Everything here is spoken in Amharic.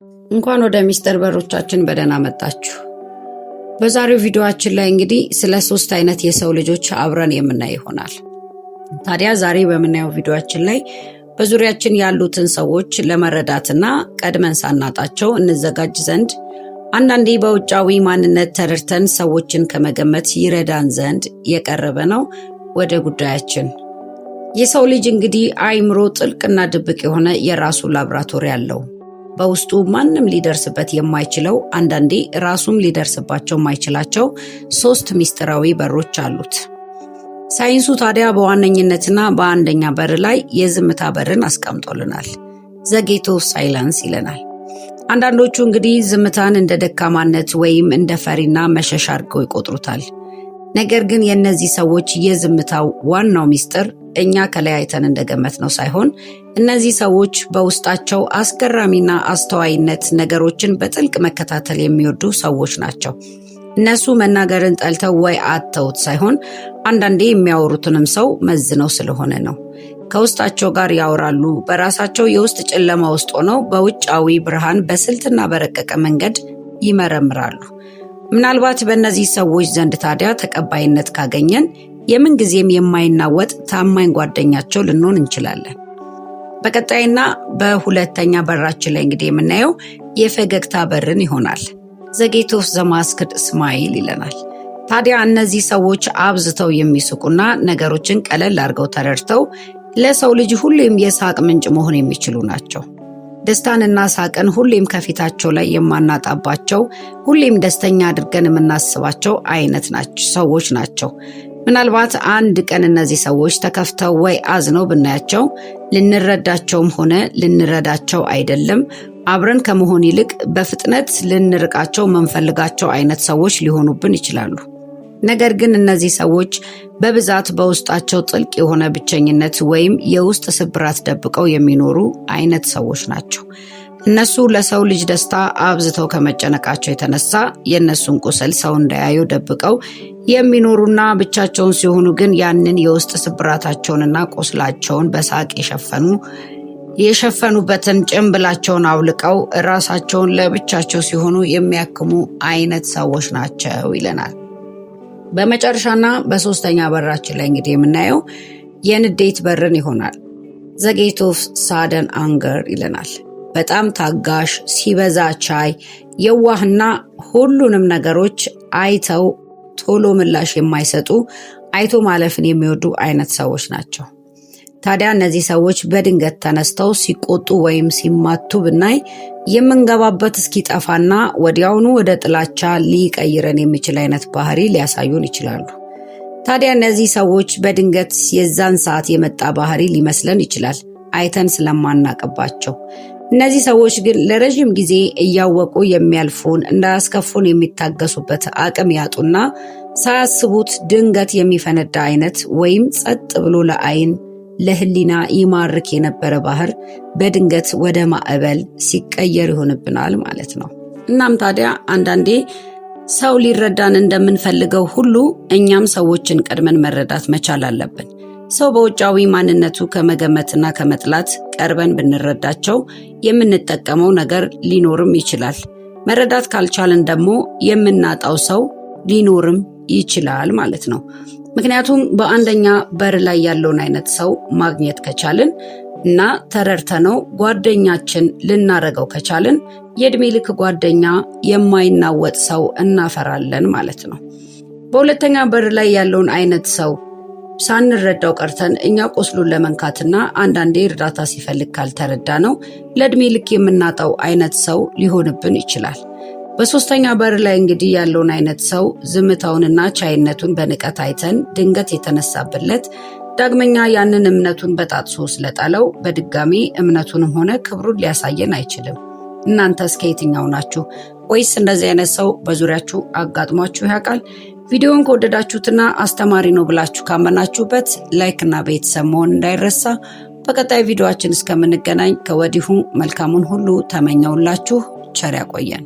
እንኳን ወደ ሚስጥር በሮቻችን በደህና መጣችሁ። በዛሬው ቪዲዮአችን ላይ እንግዲህ ስለ ሶስት አይነት የሰው ልጆች አብረን የምናይ ይሆናል። ታዲያ ዛሬ በምናየው ቪዲዮአችን ላይ በዙሪያችን ያሉትን ሰዎች ለመረዳትና ቀድመን ሳናጣቸው እንዘጋጅ ዘንድ፣ አንዳንዴ በውጫዊ ማንነት ተረድተን ሰዎችን ከመገመት ይረዳን ዘንድ የቀረበ ነው። ወደ ጉዳያችን። የሰው ልጅ እንግዲህ አእምሮ ጥልቅና ድብቅ የሆነ የራሱ ላብራቶሪ አለው። በውስጡ ማንም ሊደርስበት የማይችለው፣ አንዳንዴ ራሱም ሊደርስባቸው የማይችላቸው ሶስት ሚስጥራዊ በሮች አሉት። ሳይንሱ ታዲያ በዋነኝነትና በአንደኛ በር ላይ የዝምታ በርን አስቀምጦልናል። The gate of silence ይለናል። አንዳንዶቹ እንግዲህ ዝምታን እንደ ደካማነት ወይም እንደ ፈሪና መሸሽ አድርገው ይቆጥሩታል። ነገር ግን የእነዚህ ሰዎች የዝምታው ዋናው ሚስጥር እኛ ከላይ አይተን እንደገመትነው ሳይሆን እነዚህ ሰዎች በውስጣቸው አስገራሚና አስተዋይነት፣ ነገሮችን በጥልቅ መከታተል የሚወዱ ሰዎች ናቸው። እነሱ መናገርን ጠልተው ወይ አጥተውት ሳይሆን አንዳንዴ የሚያወሩትንም ሰው መዝነው ስለሆነ ነው። ከውስጣቸው ጋር ያወራሉ። በራሳቸው የውስጥ ጨለማ ውስጥ ሆነው በውጫዊ ብርሃን በስልትና በረቀቀ መንገድ ይመረምራሉ። ምናልባት በእነዚህ ሰዎች ዘንድ ታዲያ ተቀባይነት ካገኘን የምንጊዜም የማይናወጥ ታማኝ ጓደኛቸው ልንሆን እንችላለን። በቀጣይና በሁለተኛ በራችን ላይ እንግዲህ የምናየው የፈገግታ በርን ይሆናል። The gate of the masked smile ይለናል። ታዲያ እነዚህ ሰዎች አብዝተው የሚስቁና ነገሮችን ቀለል አድርገው ተረድተው ለሰው ልጅ ሁሌም የሳቅ ምንጭ መሆን የሚችሉ ናቸው። ደስታንና ሳቅን ሁሌም ከፊታቸው ላይ የማናጣባቸው፣ ሁሌም ደስተኛ አድርገን የምናስባቸው አይነት ናቸው ሰዎች ናቸው። ምናልባት አንድ ቀን እነዚህ ሰዎች ተከፍተው ወይ አዝነው ብናያቸው ልንረዳቸውም ሆነ ልንረዳቸው አይደለም፣ አብረን ከመሆን ይልቅ በፍጥነት ልንርቃቸው የምንፈልጋቸው አይነት ሰዎች ሊሆኑብን ይችላሉ። ነገር ግን እነዚህ ሰዎች በብዛት በውስጣቸው ጥልቅ የሆነ ብቸኝነት ወይም የውስጥ ስብራት ደብቀው የሚኖሩ አይነት ሰዎች ናቸው። እነሱ ለሰው ልጅ ደስታ አብዝተው ከመጨነቃቸው የተነሳ የእነሱን ቁስል ሰው እንዳያዩ ደብቀው የሚኖሩና ብቻቸውን ሲሆኑ ግን ያንን የውስጥ ስብራታቸውንና ቁስላቸውን በሳቅ የሸፈኑበትን ጭንብላቸውን አውልቀው ራሳቸውን ለብቻቸው ሲሆኑ የሚያክሙ አይነት ሰዎች ናቸው ይለናል። በመጨረሻና በሶስተኛ በራችን ላይ እንግዲህ የምናየው የንዴት በርን ይሆናል። The gate of sudden anger ይለናል። በጣም ታጋሽ፣ ሲበዛ ቻይ፣ የዋህና ሁሉንም ነገሮች አይተው ቶሎ ምላሽ የማይሰጡ፣ አይቶ ማለፍን የሚወዱ አይነት ሰዎች ናቸው። ታዲያ እነዚህ ሰዎች በድንገት ተነስተው ሲቆጡ ወይም ሲማቱ ብናይ የምንገባበት እስኪጠፋና ወዲያውኑ ወደ ጥላቻ ሊቀይረን የሚችል አይነት ባህሪ ሊያሳዩን ይችላሉ። ታዲያ እነዚህ ሰዎች በድንገት የዛን ሰዓት የመጣ ባህሪ ሊመስለን ይችላል፣ አይተን ስለማናቅባቸው። እነዚህ ሰዎች ግን ለረዥም ጊዜ እያወቁ የሚያልፉን፣ እንዳያስከፉን የሚታገሱበት አቅም ያጡና ሳያስቡት ድንገት የሚፈነዳ አይነት ወይም ጸጥ ብሎ ለአይን ለህሊና ይማርክ የነበረ ባህር በድንገት ወደ ማዕበል ሲቀየር ይሆንብናል ማለት ነው። እናም ታዲያ አንዳንዴ ሰው ሊረዳን እንደምንፈልገው ሁሉ እኛም ሰዎችን ቀድመን መረዳት መቻል አለብን። ሰው በውጫዊ ማንነቱ ከመገመትና ከመጥላት ቀርበን ብንረዳቸው የምንጠቀመው ነገር ሊኖርም ይችላል። መረዳት ካልቻልን ደግሞ የምናጣው ሰው ሊኖርም ይችላል ማለት ነው። ምክንያቱም በአንደኛ በር ላይ ያለውን አይነት ሰው ማግኘት ከቻልን እና ተረድተነው ጓደኛችን ልናረገው ከቻልን የእድሜ ልክ ጓደኛ፣ የማይናወጥ ሰው እናፈራለን ማለት ነው። በሁለተኛ በር ላይ ያለውን አይነት ሰው ሳንረዳው ቀርተን እኛ ቁስሉን ለመንካትና አንዳንዴ እርዳታ ሲፈልግ ካልተረዳነው ለእድሜ ልክ የምናጣው አይነት ሰው ሊሆንብን ይችላል። በሶስተኛ በር ላይ እንግዲህ ያለውን አይነት ሰው ዝምታውንና ቻይነቱን በንቀት አይተን ድንገት የተነሳብለት ዳግመኛ ያንን እምነቱን በጣጥሶ ስለጣለው በድጋሚ እምነቱንም ሆነ ክብሩን ሊያሳየን አይችልም። እናንተስ ከየትኛው ናችሁ? ወይስ እንደዚህ አይነት ሰው በዙሪያችሁ አጋጥሟችሁ ያውቃል? ቪዲዮውን ከወደዳችሁትና አስተማሪ ነው ብላችሁ ካመናችሁበት like እና ቤተሰብ መሆን እንዳይረሳ። በቀጣይ ቪዲዮአችን እስከምንገናኝ ከወዲሁ መልካሙን ሁሉ ተመኘሁላችሁ። ቸር ያቆየን።